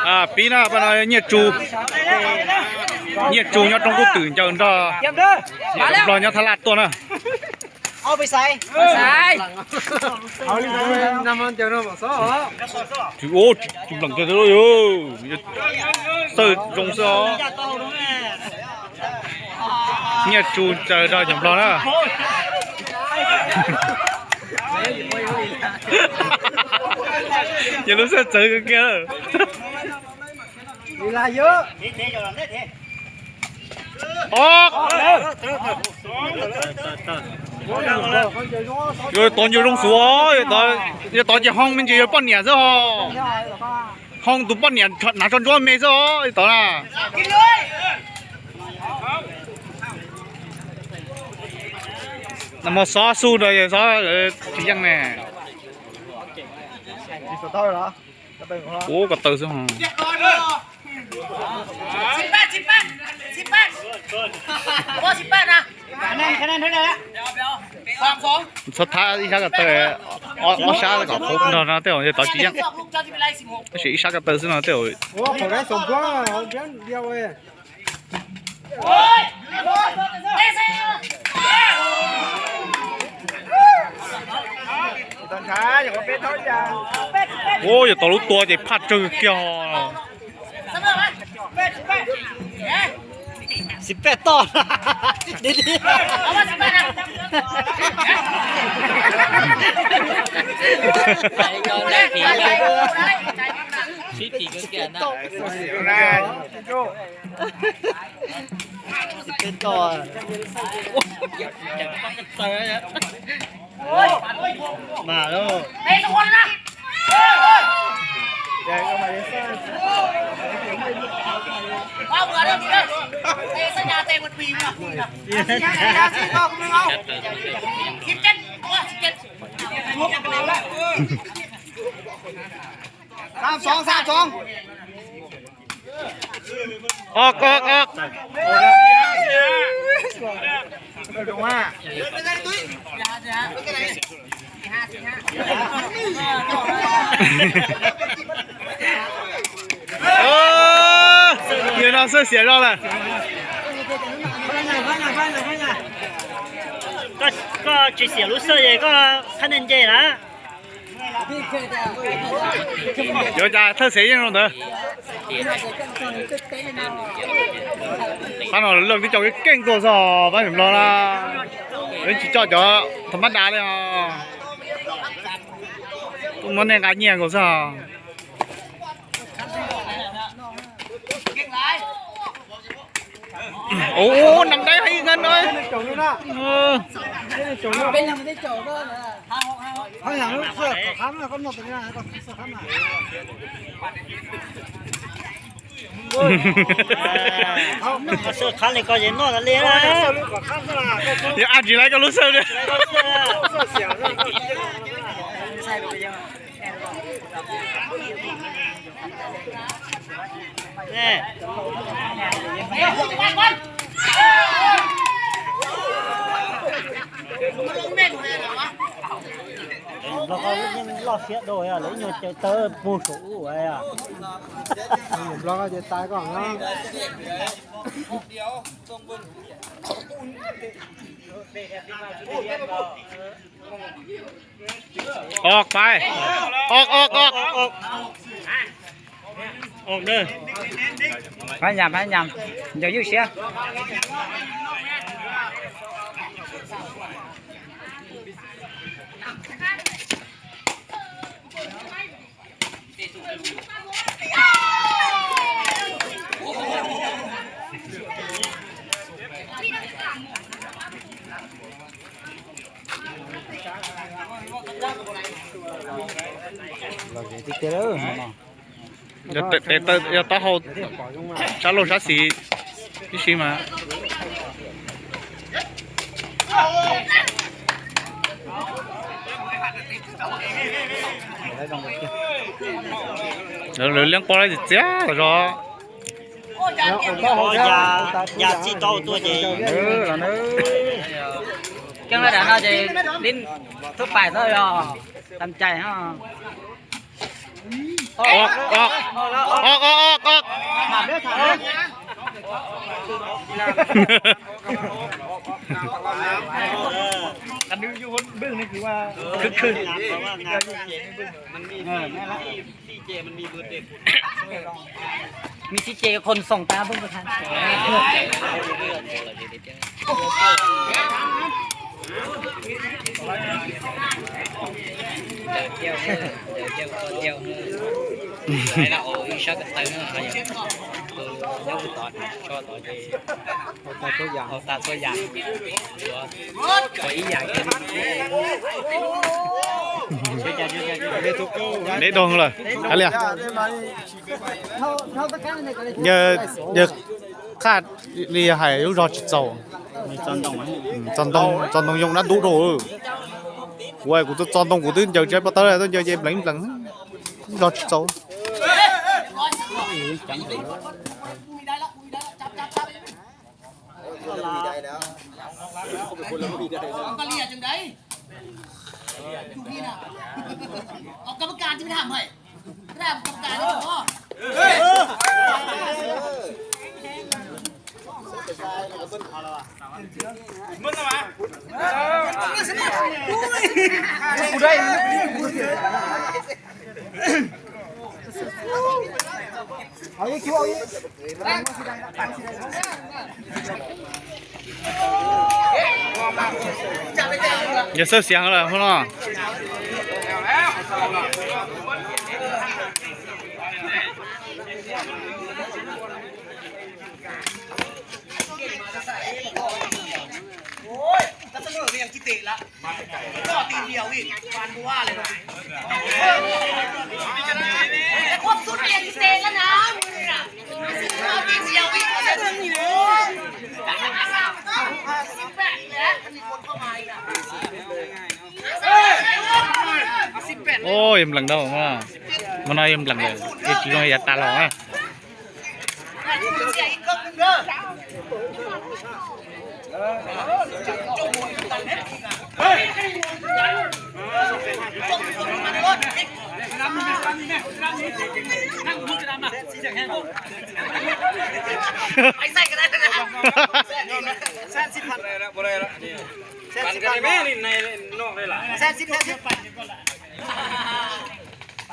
Pib na, pab no Nyiaj Tsu, Nyiaj Tsu nyob Roob Kub Twm ncaws nrog Nplog nyob Thab Laj tuaj na. Tsis, tsis npleem kiag, xawj zoo xwb os. Nyiaj Tsu ncaws nrog cov Nplog na. Ces lub xawj txawv kiag. Yuav tod ncaws zoo xwb os, yuav tod ces hoo me ntsis yuav poj niam xwb os. Hoo tus poj niam hnav tso ntsuab me xwb os, yuav tod na. Nag hmo xob xub rau xob tsis yeej ne. Ub, ko taw xwb ho. Txhob thab ib sab ko taw, ob sab kom nrog no tej zaum yuav tod tsis yeej. Tab sis ib sab ko taw xwb no tej zaum. Ub, yuav tau lub tua ces phaj tsawg kiag. Xib pej toj. Xib pej toj. Mas lawm. Ob, ob, ob. Yog no xwb xiam zog lawm. Koj tsis xiam lub xawj es koj thab neeg nce lawm. Yuav cas thawj xev yeej zoo ntawd. Qhov no lawv tib co keej keej tuaj xwb os, pab Nplog na. Lawv tsis coj cov tha mab da li os. Tuaj muab nej nqa nyiaj nkaus xwb os. Ua, nab dai hais nqe no. Xwb khab li ko ces noj li. Yog ab tsis laiv koj lub xawj li. Nplog loj siab dua, lawv ib nyuag caw tawv puag saum ub. Nplog ces tas koj. Ov, pais. Ov, ov, ov. Phab nyas, phab nyas, ncaws ywj siab. Yog taub hau sab laug sab xis tib si mas. Lawv liab pob txias txias zog. Ya txij tau tuaj ces. Keej lawm no ces li thub pais tau yog tam cai no. Ov, ov, ov, ov, ov. Mis tib ce khon xoom tab peb. Neb doog lawm, hais li. Yawg qaj li hais lub zog tsis txaus. Txo ntoo yoo dab ntub rau. Kuv kuv txo ntoo kuv twb ncaws tsis pov tawb, twb ncaws ces npleev npleev, lub zog tsis txaus. Yog xawb xiav lawm hov no. Ua yog nplees dau, hmo no yog nplees lawm, yog tsis zoo yav tas los na.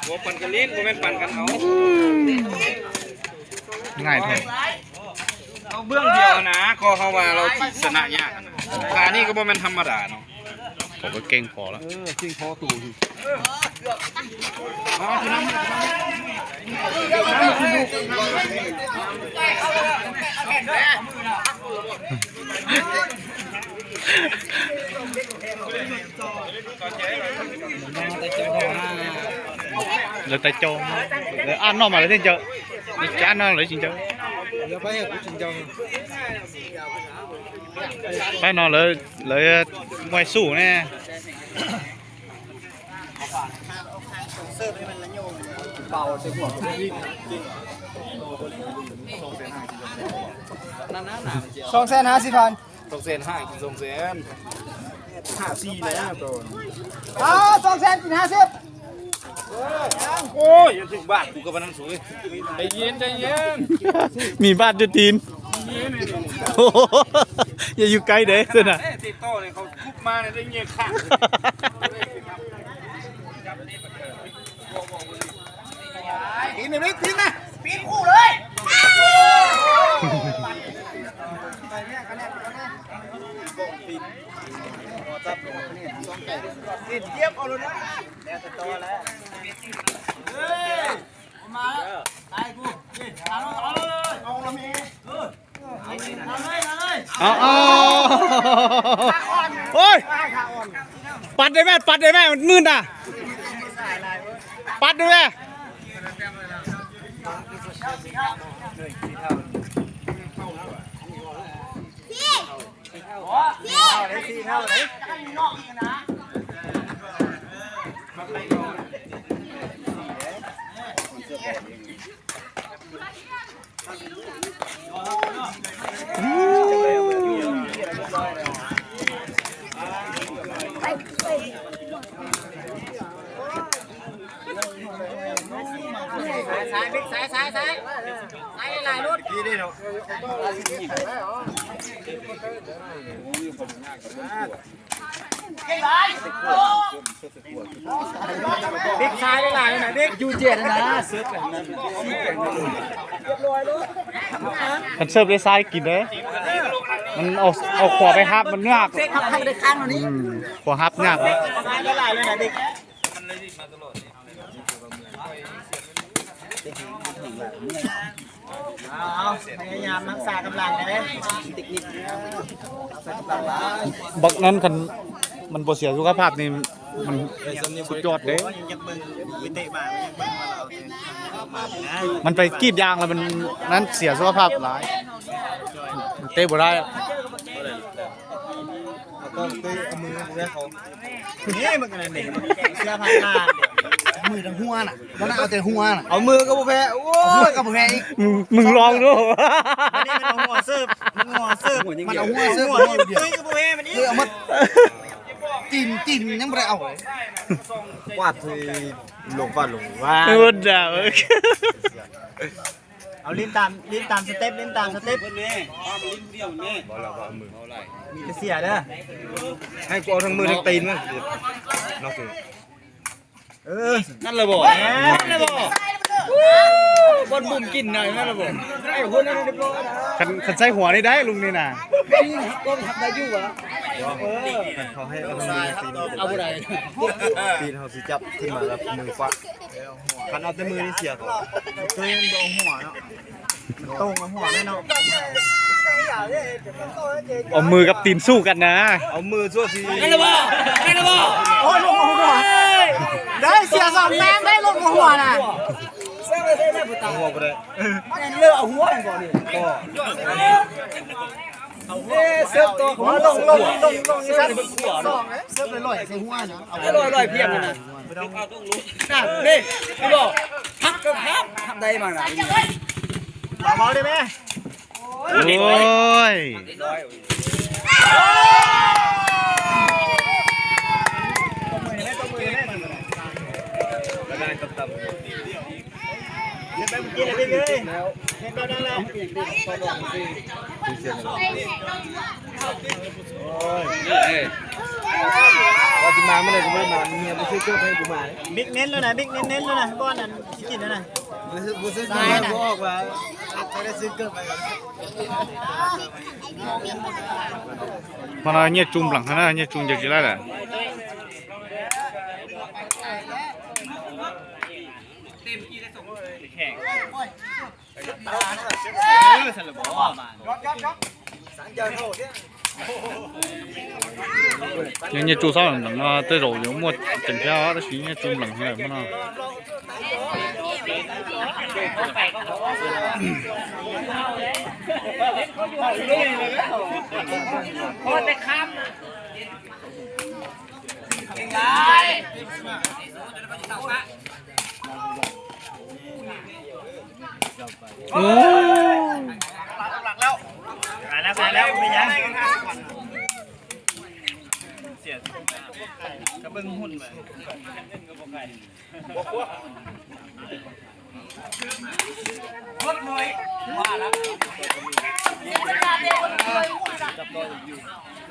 Pab kan li, kuv men pab kan au. Ngaij thaum au bwj diav na, koj hauv mas lawv tsis xav na yaj, kha ni koj puas men tham ma das no. Pom keej pom lawm. Lawv tais cau, lawv ab noj mas lawv thiaj ncaws, lawv tsis ab noj lawv tsis ncaws. Pab no lawv muaj ib xub ne. Song Sen hab xib fan. Song Sen hab, Song Sen hab xib na. Song Sen tsis hab xib. Ua yog tus npaj kuv koj pab nab su. Mis npaj cuj tin. Yog yug kaib dev xwb na. Ov, ov. Oj, pab dej mas, pab dej mas, nws na. Pab dej mas. Sai, sai, sai. Sai li lais lub. Dib sai li lais na, dib. Yus ciaj na. Khav xwb dib sai kis na. Mas au, au khua pab hab mas nyaj. Khua hab nyaj. Sai li lais na, dib. พยายามรักษากำลังนะ บางนั้นคันมันบ่เสียสุขภาพนี่ มันสุดยอดเด้ มันไปกรีดยางแล้วมันนั้นเสียสุขภาพหลาย มันเตะบ่ได้ เอากล้องตุ้ยเอามือมาให้เขา นี่มันกันนี่เสื้อผ้าผ้า มือทั้งหัวน่ะ มันเอาแต่หัวน่ะ เอามือก็บ่แพ้ โอ้ เอาหัวย ก็บ่แพ้อีก มึง มึงลองดู อันนี้มันเอาหัวเสิร์ฟ มันหัวเสิร์ฟ มันเอาหัวเสิร์ฟ หัวเดียว ตุ้ยก็บ่แพ้มันอีก คือเอามา ตีน ตีนยังไม่ได้เอาเลย กวาดทีลงกวาดลงว่า พูดด่ามึง เอาลิ้นตาม ลิ้นตามสเต็ป ลิ้นตามสเต็ป จะเสียเด้อ ให้กูเอาทั้งมือทั้งตีนมั้ง นอกจาก เออ นั่นเลยบ่ นั่นเลยบ่ บอลบุ่มกินหน่อยนั่นเลยบ่ ไอ้หัวนั่นเรียบร้อยนะ คัน คันใส่หัวนี่ได้ลุงนี่นะ ก็ทำได้อยู่วะ เขาให้เอาทั้งมือทั้งตีน เอาบ่ได้ ตีนเขาสิจับขึ้นมาแล้วมือคว้า คันเอาแต่มือนี่เสียก่อน ตุ้ยมันโดนหัวเนาะ มันตรงกับหัวแน่นอน เอามือกับตีนสู้กันนะ เอามือสู้สิ นั่นแหละบ่ นั่นแหละบ่ โอ้ย ลงหัว ได้เสียสองแต้ม ได้ลงหัวน่ะ หัวบ่ได้ เลือกเอาหัวก่อนดิ ก็ เอ้ย เสิร์ฟตัว หัวลง ลง ลง ลง อีกสักสองนะ เสิร์ฟลอยๆ ใส่หัวนะ เอาลอยๆ เพียงนะ น่ะ นี่ นี่บอก พักก็พัก ทำได้มาน่ะ เบาๆ ได้ไหม โอ้ย เล่นไปเมื่อกี้เลย เล่นไปเมื่อกี้เลย เล่นไปนั่นแหละ ว่าจะมาเมื่อไหร่กูไม่มา เมียกูซื้อเสื้อให้กูมา บิ๊กเน้นแล้วนะ บิ๊กเน้นๆ แล้วนะ บอลน่ะ ที่กินแล้วนะ กูซื้อ กูซื้อเสื้อให้กูออกมา จะได้ซื้อเกินไปก่อน Mas no nyiaj tsu npleem na, nyiaj tsu ncaws tsis laib lawm. Yog nyiaj tsu xob npleem no tej zaum yuav muaj ceem thiab tab sis nyiaj tsu npleem lawm no. Ôi. ตายแล้ว ตายแล้ว เป็นยัง เสีย กระเบื้องหุ่นเลย รถเลย ว่าแล้ว จับตัวอยู่